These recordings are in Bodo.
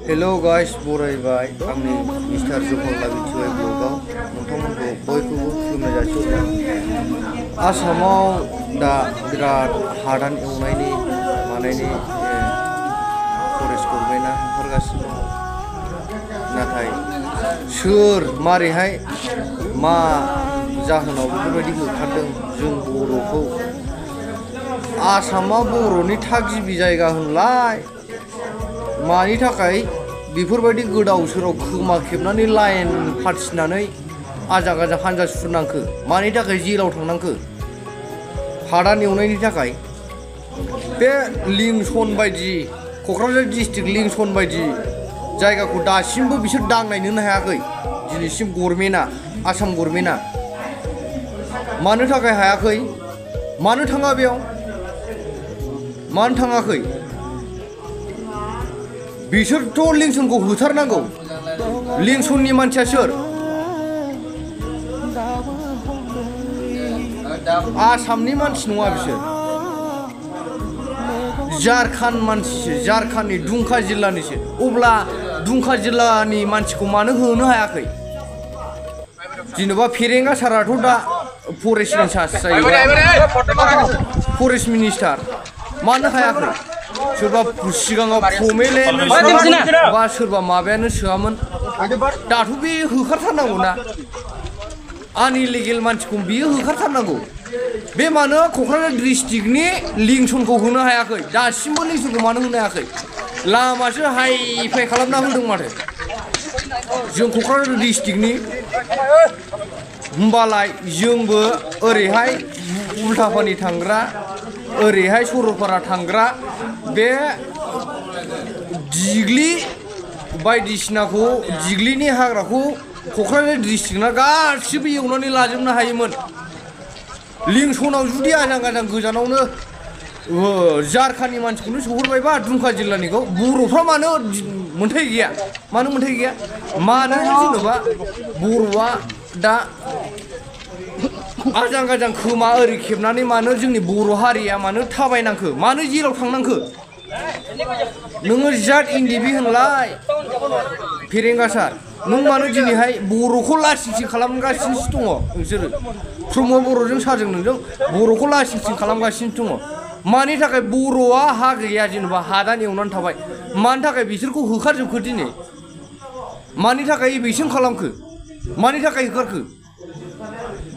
हेलो गाइस बरायबाय आंनि मिस्टार जफरला बिटिवाइ ब्लगाव नोंथांमोनखौ बयखौबो खुलुमनाय जासिहरबाय। आसामाव दा बिराद हादान एवनायनि मानायनि फरेस्ट गभर्नमेन्टआ ओंखारगासिनो दं। नाथाय सोर मारैहाय मा जाहोनाव बेफोरबायदि होखारदों जों बर'खौ? आसामा बर'नि थागिबि जायगा होनलाय मानि थाखाय बेफोरबायदि गोदाव सोराव खोमा खेबनानै लाइन फाथिनानै आजां गाजां हान्जा सुरनांखो? मानि थाखाय जेलाव थांनांखो? हादान एवनायनि थाखाय? बे लिंसन बायदि क'क्राझार डिस्ट्रिक्ट लिंसन बायदि जायगाखौ दासिमबो बिसोर दांनायनोनो हायाखै दिनैसिम गभर्नमेन्टआ, आसाम गभर्नमेन्टआ। मानो थाखाय हायाखै? मानो थाङा बेयाव? मानो थाङाखै? बिसोरथ' लिंसनखौ होथारनांगौ। लिंसननि मानसिया सोर? आसामनि मानसि नङा बिसोर, झारखान्ड मानसिसो, झारखान्डनि दुमका जिल्लानिसो। अब्ला दुमका जिल्लानि मानसिखौ मानो होनो हायाखै? जेनेबा फेरेंगा साराथ' दा फरेस्ट इनचार्ज जायो, फरेस्ट मिनिस्टार। मानो हायाखै? सोरबा सिगाङाव फमेलेन बा सोरबा माबायानो सोआमोन। दाथ' बे होखारथारनांगौ ना, आनइलिगेल मानसिखौ बियो होखारथारनांगौ। बे मानो क'क्राझार डिस्ट्रिक्टनि लिंसनखौ होनो हायाखै? दासिमबो लिंसनखौ मानो होनो हायाखै? लामासो हाइ फाइ खालामना होदों माथो जों क'क्राझार डिस्ट्रिक्टनि। होमबालाय जोंबो ओरैहाय उल्थापानि थांग्रा, ओरैहाय सरलपारा थांग्रा बे दिग्लि बायदिसिनाखौ, दिग्लिनि हाग्राखौ क'क्राझार डिस्ट्रिक्टना गासिबो एवनानै लाजोबनो हायोमोन। लिंसनाव जुदि आजां गाजां गोजानावनो झारखान्डनि मानसिखौनो सहरबायबा दुमका जिल्लानिखौ, बर'फ्रा मानो मोन्थाय गैया? मानो मोन्थाय गैया? मानो जेनेबा बर'आ दा आजां गाजां खोमा ओरै खेबनानै मानो जोंनि बर' हारिया मानो थाबायनांखो? मानो जेलाव थांनांखो? नोङो जाट इन्डिबि होनलाय फेरेंगा सार, नों मानो दिनैहाय बर'खौ लासिंसिं खालामगासिनोसो दङ? नोंसोरो प्रमद बर'जों सारजों नोंजों बर'खौ लासिंसिं खालामगासिनो दङ। मानि थाखाय बर'आ हा गैया? जेनेबा हादान एवनानै थाबाय, मानि थाखाय बिसोरखौ होखारजोबखो दिनै? मानि थाखाय एभिक्सन खालामखो? मानि थाखाय होखारखो?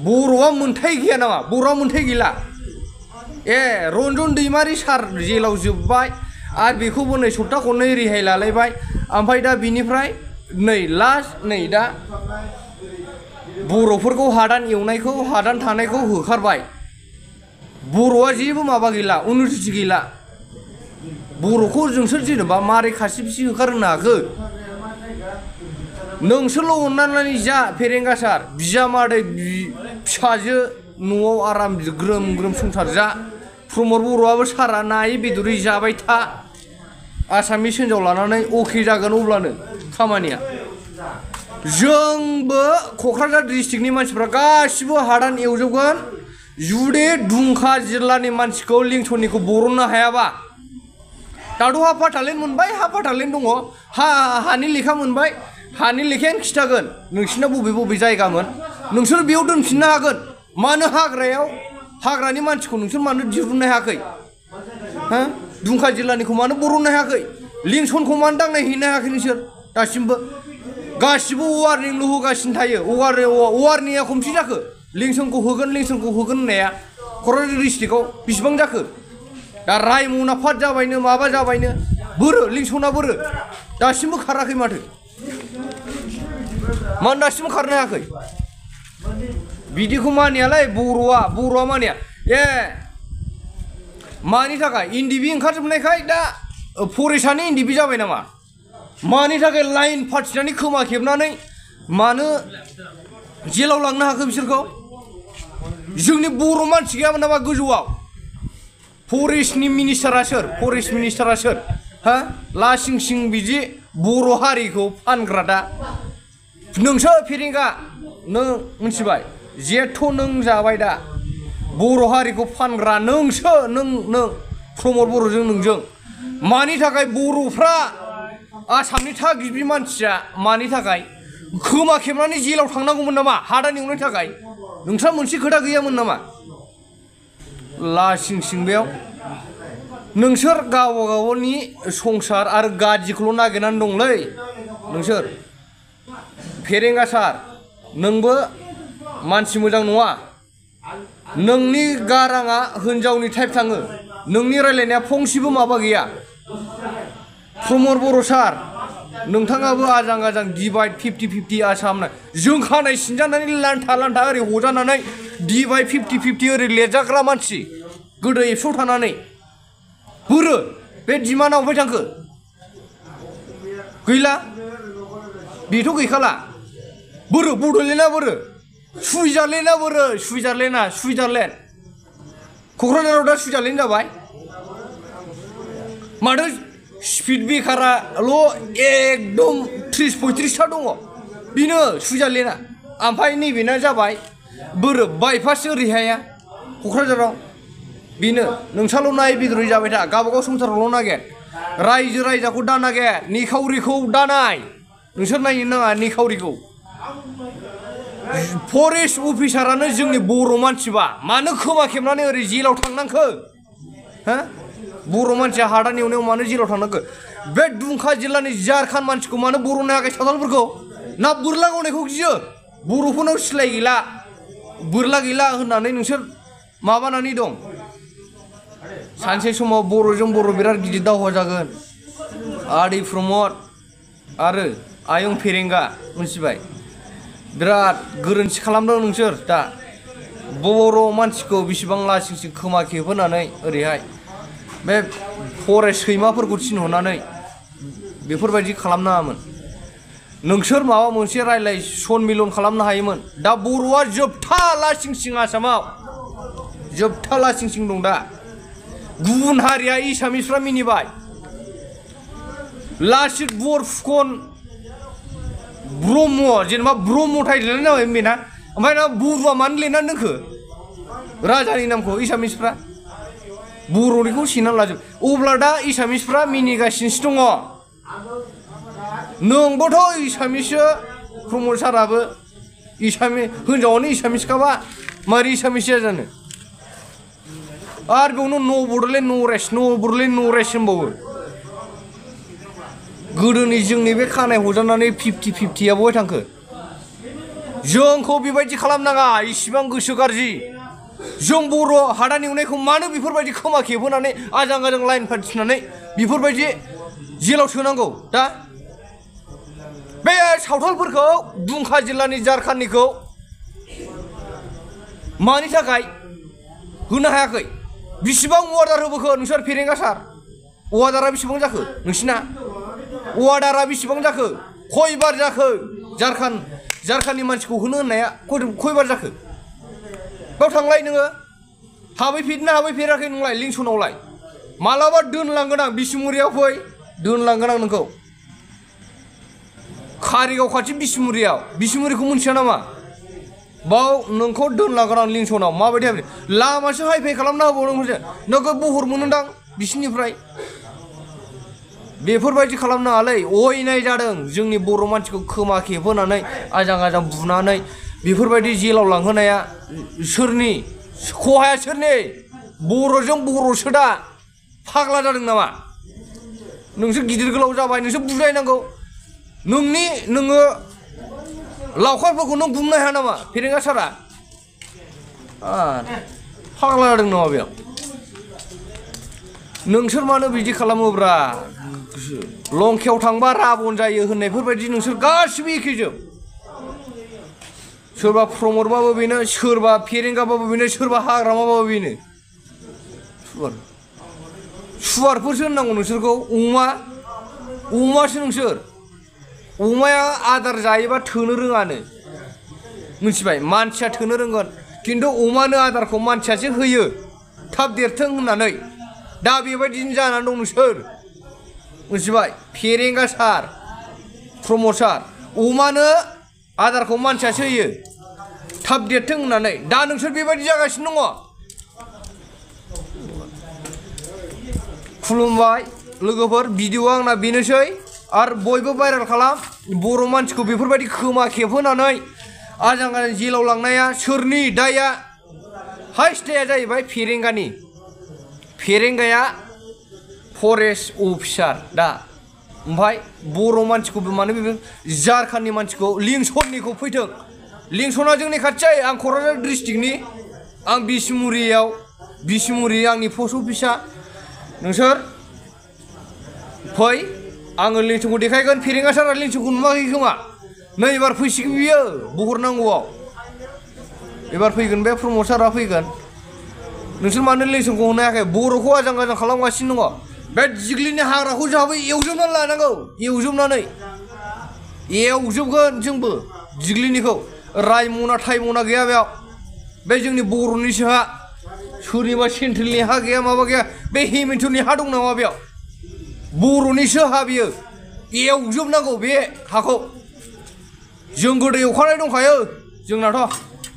बर'आ मोन्थाय गैया नामा? बर'आ मोन्थाय गैला? रन्जन दैमारि सार जेलाव जोब्बाय, आरो बेखौबो नै सप्ता खननै रेहाय लालायबाय। ओमफ्राय दा बिनिफ्राय नै लास्ट नै दा बर'फोरखौ हादान एवनायखौ, हादान थानायखौ होखारबाय। बर'आ जेबो माबा गैला, उन्नति गैला। बर'खौ नोंसोर जेनेबा मारै खासि बिसि होखारहोनो हाखो? नोंसोरल' अननानै जा फेरेंगा सार, बिजामादै फिसाजो न'आव आराम ग्रोम ग्रोम संसार जा। प्रमद बर'आबो सारा नायै बेदरै जाबाय था। आसामिस हिनजाव लानानै अके जागोन अब्लानो खामानिया। जोंबो क'क्राझार डिस्ट्रिक्टनि मानसिफ्रा गासिबो हादान एवजोबगोन जुदि दुमका जिल्लानि मानसिखौ लिंसननिखौ बरननो हायाबा। दाथ' हा फाथालेन मोनबाय, हा फाथालेन दङ, हानि लेखा मोनबाय। हानि लेखायानो खिथागोन नोंसिना बबे बबे जायगामोन। नोंसोर बेयाव दोनफिननो हागोन। मानो हाग्रायाव, हाग्रानि मानसिखौ नोंसोर मानो दिहुननो हायाखै? हा, दुमका जिल्लानिखौ मानो बरननो हायाखै? लिंसनखौ मानो दांनाय हैनो हायाखै नोंसोर दासिमबो? गासिबो वारनिंल' होगासिनो थायो। वारनिंआ खमसे जाखो? लिंसनखौ होगोन, लिंसनखौ होगोन होननाया क'क्राझार डिस्ट्रिक्टआव बेसिबां जाखो? दा रायमना पार्क जाबायनो, माबा जाबायनो, बोरो लिंसना बोरो? दासिमबो खाराखै माथो? मानो दासिमबो खारनो हायाखै? बिदिखौ मानियालाय बर'आ मानिया। मानि थाखाय? इन्डिबि ओंखारजोबनायखाय दा फरेस्टआनो इन्डिबि जाबाय नामा? मानि थाखाय लाइन फाथिनानै खोमा खेबनानै मानो जेलाव लांनो हाखो बिसोरखौ? जोंनि बर' मानसि गैयामोन नामा गोजौआव? फरेस्टनि मिनिस्टारा सोर? फरेस्ट मिनिस्टारा सोर? हा, लासिं सिं बिदि बर' हारिखौ फानग्रा दा नोंसो फेरेंगा, नों मिथिबाय? जेथ' नों जाबाय दा बर' हारिखौ फानग्रा नोंसो, नों प्रमद बर'जों नोंजों। मानि थाखाय बर'फ्रा आसामनि थागिबि मानसिया मानि थाखाय खोमा खेबनानै जेलाव थांनांगौमोन नामा हादान एवनायनि थाखाय नोंस्रा मोनसे खोथा गैयामोन नामा लासिं सिं बेयाव नोंसोर गावबा गावनि संसार आरो गाज्रिखौल' नागिरनानै दंलै नोंसोर फेरेंगा सार नोंबो मानसि मोजां नङा नोंनि गाराङा हिनजावनि टाइप थाङो नोंनि रायलायनाया फंसेबो माबा गैया प्रमद बर' सार नोंथाङाबो आजां गाजां डिभाइड 50-50 आसाम जों खानाय सिनजानानै लान्था लान्था ओरै हजानानै डिभाइड 50-50 ओरै लिरजाग्रा मानसि गोदो एबसुआव थानानै बोरो बे डिमान्डआ अबहाय थांखो गैला बेथ' गैखाला बोरो बड'लेण्डआ बोरो सुइजारलेण्डआ बोरो सुइजारलेण्ड क'क्राझाराव दा सुइजारलेण्ड जाबाय माथो स्पिड ब्रेकाराल' एकदम 30-35 दङ बेनो सुइजारलेण्डआ ओमफ्राय नैबेना जाबाय बोरो बाइपास ओरैहाया क'क्राझाराव बेनो नोंसाल' नाय बेदरै जाबाय था गावबागाव संसारावल' नागिर रायजो रायजाखौ दा नागिर निखावरिखौ दा नाय नोंसोर नायनो नाङा निखावरिखौ फरेस्ट अफिसारानो जोंनि बर' मानसिबा मानो खोमा खेबनानै ओरै जेलाव थांनांखो हा बर' मानसिया हादान एवनायाव मानो जेलाव थांनांखो बे दुंखा जिल्लानि झारखान्ड मानसिखौ मानो बर'नो हायाखै सावथालफोरखौ ना बोरला गावनायखौ गियो बर'फोरनाव सिलाय गैला बोरला गैला होननानै नोंसोर माबानानै दं सानसे समाव बर'जों बर' बिराद गिदिर दावहा जागोन आदै प्रमद आरो आयं फेरेंगा मिथिबाय बिराद गोरोन्थि खालामदों नोंसोर दा बर' मानसिखौ बिसिबां लासिंसिं खोमा खेबहोनानै ओरैहाय बे फरेस्ट सैमाफोरखौ थिनहरनानै बेफोरबायदि खालामनाङामोन नोंसोर माबा मोनसे रायलाय सनमिलन खालामनो हायोमोन दा बर'आ जोबथा लासिंसिं आसामाव जोबथा लासिंसिं दं दा गुबुन हारिया एसामिसफ्रा मिनिबाय लासित बरफुकन ब्रह्म जेनेबा ब्रह्म टाइटेल जाबाय बेना ओमफ्राय ना बरुवा मानो लिरनानै दोनखो राजानि नामखौ एसामिसफ्रा बर'निखौ सिनानै लाजोब अब्ला दा एसामिसफ्रा मिनिगासिनोसो दङ नोंबोथ' एसामिससो प्रमद साराबो एसामिस हिनजावानो एसामिसखाबा मारै एसामिस जानो आरो बेयावनो न' बड'लेण्ड नो रेस्ट होनबावो गोदोनि जोंनि बे खानाय हजानानै 50-50आ बहाय थांखो जोंखौ बेबायदि खालामनाङा इसिबां गोसो गाज्रि जों बर' हादान एवनायखौ मानो बेफोरबायदि खोमा खेबहोनानै आजां गाजां लाइन फाथिनानै बेफोरबायदि जेलाव सोनांगौ दा बे सावथालफोरखौ दुंखा जिल्लानि झारखान्डनिखौ मानि थाखाय होनो हायाखै बिसिबां अर्डार होबोखो नोंसोर फेरेंगा सार अर्डारा बेसेबां जाखो नोंसिना अर्डारा बेसेबां जाखो खयबार जाखो झारखान्डनि मानसिखौ होनो होननाया खयबार जाखो बाव थांलाय नोङो हाबैफेराखै नोंलाय लिंसनावलाय मालाबा दोनलांगोन आं बिसमुरियाव फै दोनलांगोन आं नोंखौ कारिगाव खाथि बिसमुरिखौ मोनथिया नामा बाव नोंखौ दोनलांगोन आं लिंसनाव माबायदि हाबदों लामासो हाइफाइ खालामना होबावदों नोगोद बहर मोनोदां बिसिनिफ्राय बेफोरबायदि खालामनाङालै अयनाय जादों जोंनि बर' मानसिखौ खोमा खेबहोनानै आजां गाजां बुनानै बेफोरबायदि जेलाव लांहोनाया सोरनि खहाया सोरनि बर'जों बर'सो दा फाग्ला जादों नामा नोंसोर गिदिर गोलाव जाबाय नोंसोर बुजायनांगौ नोङो लावखारफोरखौ नों बुंनो हाया नामा फेरेंगा सारा फाग्ला जादों नामा बेयाव नोंसोर मानो बिदि खालामोब्रा लंकेयाव थांबा राबन जायो होननायफोरबायदि नोंसोर गासिबो एखेजोब सोरबा प्रमदबाबो बेनो सोरबा फेरेंगाबाबो बेनो सोरबा हाग्रामाबाबो बेनो सुवारफोरसो होननांगौ नोंसोरखौ अमासो नोंसोर अमाया आदार जायोबा थोनो रोङानो मिथिबाय मानसिया थोनो रोंगोन खिन्थु अमानो आदारखौ मानसियासो होयो थाब देरथों होननानै दा बेबायदिनो जानानै दं नोंसोर मिथिबाय फेरेंगा सार प्रमद सार अमानो आदारखौ मानसियासो होयो थाब देरथों होननानै दा नोंसोर बेबायदि जागासिनो दङ खुलुमबाय लोगोफोर भिडिअआ आंना बेनोसै आरो बयबो भाइरेल खालाम बर' मानसिखौ बेफोरबायदि खोमा खेबहोनानै आजां गाजां जेलाव लांनाया सोरनि दाया हाइस्ट दाया जाहैबाय फेरेंगानि फेरेंगाया फरेस्ट अफिसार दा ओमफ्राय बर' मानसिखौ मानो बे झारखान्डनि मानसिखौ लिंसननिखौ फैथों लिंसना जोंनि खाथि आं क'क्राझार डिस्ट्रिक्टनि आं बिसमुरि आंनि पस्ट अफिसा नोंसोर फै आङो लिंसनखौ देखायगोन फेरेंगा सारा लिंसनखौ नुवाखै खोमा नै एबार फैसिगोन बियो बहरनांगौआव एबार फैगोन बे प्रमद सारा फैगोन नोंसोर मानो लिंसनखौ होनो हायाखै बर'खौ आजां गाजां खालामगासिनो दङ बे दिग्लिनि हाग्राखौ जोंहाबो एवजोबनानै लानांगौ एवजोबगोन जोंबो दिग्लिनिखौ रायमना थाइमना गैया बेयाव बे जोंनि बर'निसो हा सोरनिबा सेन्ट्रेलनि हा गैया माबा गैया बे हेमेन्टनि हा दं नामा बेयाव बर'निसो हा बियो एवजोबनांगौ बे हाखौ जों गोदो एवखानाय दंखायो जोंनाथ'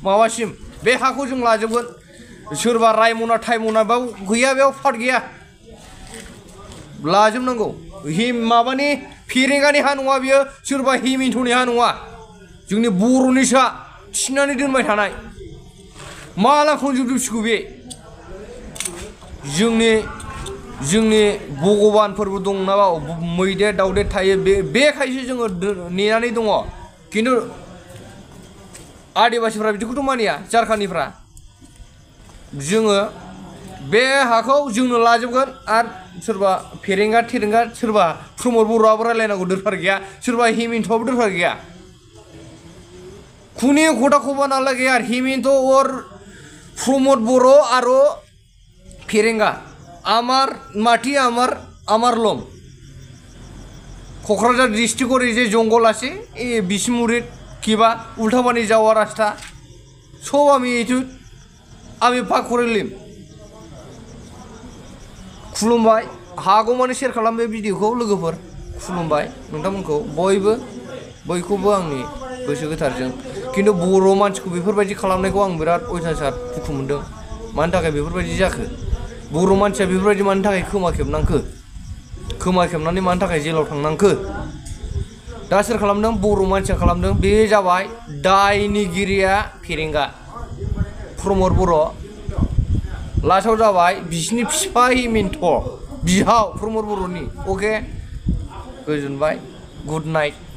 माबासिम बे हाखौ जों लाजोबगोन सोरबा रायमना थाइमना बाव गैया बेयाव फाट गैया लाजोबनांगौ माबानि फेरेंगानि हा नङा बियो सोरबा हेमेन्टनि हा नङा जोंनि बर'निसो थिनानै दोनबाय थानाय माला खनजोबजोबसिगौ बे जोंनि भगबानफोरबो दं नामा मैदेर दावदेर थायो बेखायसो जोङो नेनानै दङ खिन्थु आदिबासिफ्रा बिदिखौथ' मानिया झारखान्डनिफ्रा जोङो बे हाखौ जोंनो लाजोबगोन आरो सोरबा फेरेंगा थेरेंगा सोरबा प्रमद बर'आबो रायलायनांगौ दरखार गैया सोरबा हेमेन्टआबो दरखार गैया खुनि खोथा खबर नालाय गैया हेमेन्ट और प्रमद बर' आरो फेरेंगा আমার মাটি আমার লোম क'क्राझार डिस्ट्रिक्टর এই যে জঙ্গল আছে এই বিষ্ণুপুরের কিবা উল্টাপানি যাওয়ার রাস্তা সব আমি পাক করে নিলাম खुलुमबाय हागौमानि शेयार खालाम बे भिडिअखौ लोगोफोर खुलुमबाय नोंथांमोनखौ बयखौबो आंनि गोसो गोथारजों खिन्थु बर' मानसिखौ बेफोरबायदि खालामनायखौ आं बिराद अयथासार दुखु मोनदों मानि थाखाय बेफोरबायदि जाखो बर' मानसिया बेफोरबायदि मानि थाखाय खोमा खेबनानै मानि थाखाय जेलाव थांनांखो दा सोर खालामदों बर' मानसिया खालामदों बे जाबाय दायनिगिरिया फेरेंगा प्रमद बर' लास्टआव जाबाय बिसिनि बिफा हेमेन्ट बिहाव प्रमद बर'नि अके गोजोनबाय गुड नाइट